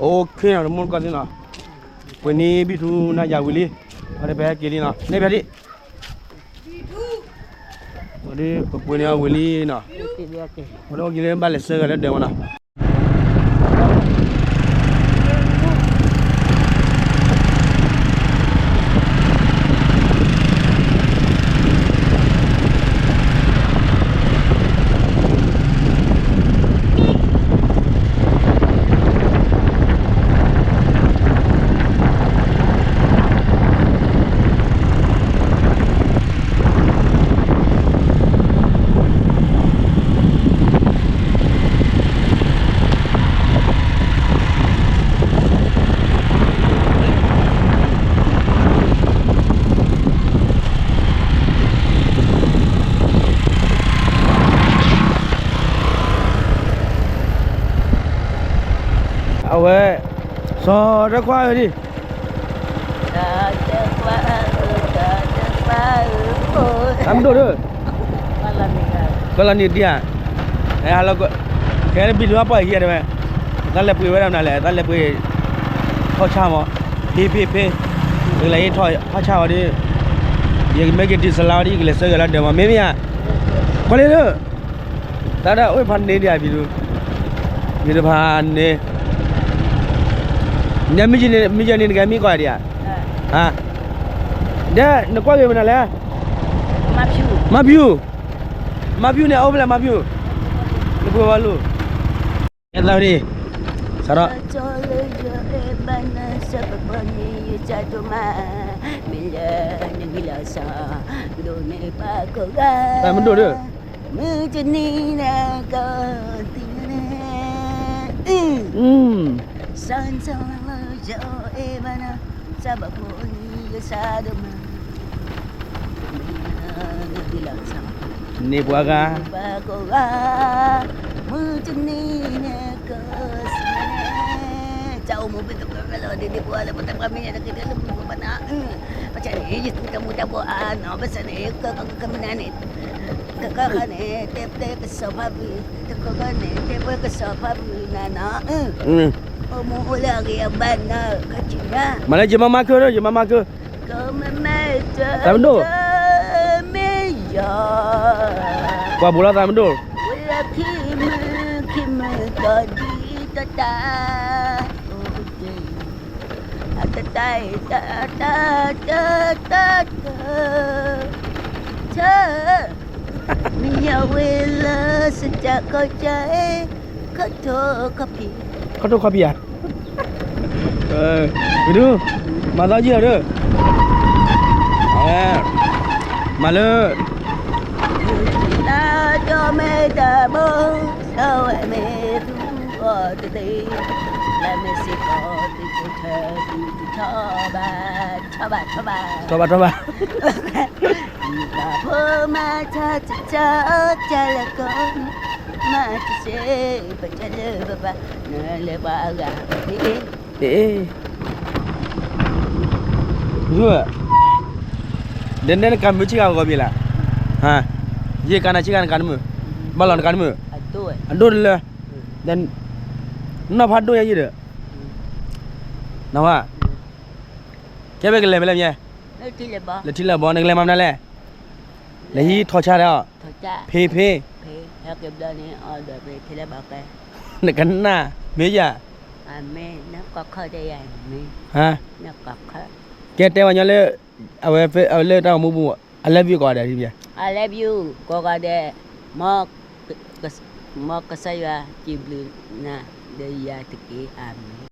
OK နီၤ တမူတကိးသ့ၣ်နီၤ, ပှ့ၤန့ၢ်ဘံၣ်ထူနၤယၤဝံၤလံ, အဝဲဒၣ်ပဟဲက့ၤလံနီၤ, နဲၣ်ဖဲဒံး, အဝဲဒၣ်ပပှ့ၤန့ၢ်အီၤဝံၤလံနီၤ, အဝဲဒၣ်က့ၤလၢဘၣ်လဲၤဆှၢဂၤလၢဒၢးမးနီၤ. အဝဲ စီၤတခွါဧၢဒံး, သးမဒိၣ်ဒီး, ကလီၤနံၤဒံးဧါ, ကဲဘံၣ်ထူအပီၢ်အဟံၣ်တဲဝဲ, သးလဲၤပှ့ၤဝဲဒၣ်မနုၤလဲၣ်, သးလဲၤပှ့ၤ ထီၣ်ဆၣ်မး, ဖ့ဖ့ဖ့, ပကလဲၤဟ့ၣ်ထီၣ်ဆၣ်ဝဲဒီး, ယကမ့ၢ်က့ၤတုၤစလါဝဲဒီး ယကလဲၤဆှၢဂၤလၢဒၢးမး မ့မ့ၢ်ဧါ, ကွၢ်လံဒီး, တၢ်ဒၣ်အိၣ်ဖးန့ၣ်ဒံးဧါ ဘံၣ်ထူ, ဘံၣ်ထူဖးန့ၣ် နမ့ၢ်ယန့ၣ် နကမံကီးဒံးဧါ, ဒီးနကွၢ်က့ၤမနုၤလဲၣ်, မါဖၠူ, မါဖၠူန့ၣ် အအိၣ်ဖဲလဲၣ် မါဖၠူ, နပှ့ၤဝဲလိၤ, အဲၣ်သးဝဲဒၣ်, စးထီၣ် လၢယအဲၣ်ဘၣ်နၤ စးပပီန့ၣ် ယစးဒိၣ်မး, မ့ၢ်လၢနဂံၢ်လီၤဆီ ဒိၣ်န့ၢ်ပှၤကိးဂၤ, တၢ်မဒိၣ်ဒီး, မုၢ်တနံၤန့ၣ်ကသံန့ၣ်, စးထီၣ်လၢယအဲၣ်ဘၣ်နၤ စးပပီန့ၣ် ယစးဒိၣ်မး န့ၢ်ပှၤဂၤ, ပှၤကိးဂၤ, မုၢ်တနံၤန့ၣ်ကစံးန့ၣ်, တၢ်အိၣ်မူပတပှဲၤလီၤ ဒ်ဒ်ပှၤလၢပတပှဲၤမ့ၢ်ညါတက့ၢ် လၢမုၢ်ပှၤဘၣ်နၤ, ဘၣ်ဆၣ်န့ၣ် ယသူတၢ်မူၤတၢ်ဘှီးအါနီၤ ဘၣ်ဆၣ်န့ၣ် ကကမနၤန့ၣ်, တခီခါန့ၣ် တဲတဲကစီၤဖါဘုး, တခီခါန့ၣ် တဲပှဲကစီၤဖါဘုးနၤနီၤ, အိၣ်မူအိၣ်လၢအဂ့ၤအဘၣ်နၤ ခါဆူညါ, မၤလၢယမါမါကၢဒီး ယမါမါကၢ ကမ့ၢ်တၢ်တမ့ၢ်ယီၤ, ပှၤဘူးလီၤသးမဒိၣ်, ဝဲလၢခံမုၢ်ခံမုၢ်တီၤဒံးတတၢ်, အိၣ်က့ၤ, အတတၢ်အံၤတၢ်တၢ်တၢ်တၢ်တၢ်တၢ်, မ့ၢ်ယဝဲလၢစတၢ်ခီကၢ်အံၤ, ခီထိခီဖံး, ခီထိခီဖံးဧါ, မ့ၢ်ဒုး, မၤသီယံာ်လီၤဒုး, မၤလၢ တၢ်ဒိးမ့ၢ်တၢ်ဘိ, စီၤဝဲမ့ၢ်သူအီၤတသ့, လၢမ့ၢ်စ့ၢ်ကီးသုကထၢသုကထီဘၣ်, ထီဘၣ်ထီဘၣ်, ထီဘၣ်ထီဘၣ်, မ့ၢ်တၢ်ဖိမၤထီၣ်တထီၣ်တၢ်လၢကီ, မၤတစ့ၢ်ပတၢ်လၢပပၢ်, နလဲၤပှၤအဂၤ, အ့ၣ်, ဒ်နဲနကၤမုာ်ဆ့ကၤဂီၤဘ့ၣ်လၢ်, ယကၤနၤဆ့ကၤနကၤနမုာ်, ဘၣ်လီၤနကၤနမုာ်, အဒိၣ်တလၢ, နီၢ်ဖးဒိၣ်ညါယံၤဒီး, နဝဲ, ကဲဝဲကလဲၤဖဲလဲၣ်မ့ၢ်, လၢထံလၢဘီ နကလဲၤမၤမနုၤလဲၣ်, လဲၤဟံးထီၣ်ဆါဒီး, ဖ့ဖ့, နကနၣ်, မ့ၢ်ယၤ, ကဲတဲဝဲညီလၢ, အဝဲလၢတၢ်အိၣ်မူပူၤ, I love you ကိးဂၤဒဲး, I love you ကိးဂၤဒဲး, မ်ကစၢ်ယွၤစံးဘျုးနၤ, ဒီးယၤတက့ၢ်, အၤမ့ၣ်.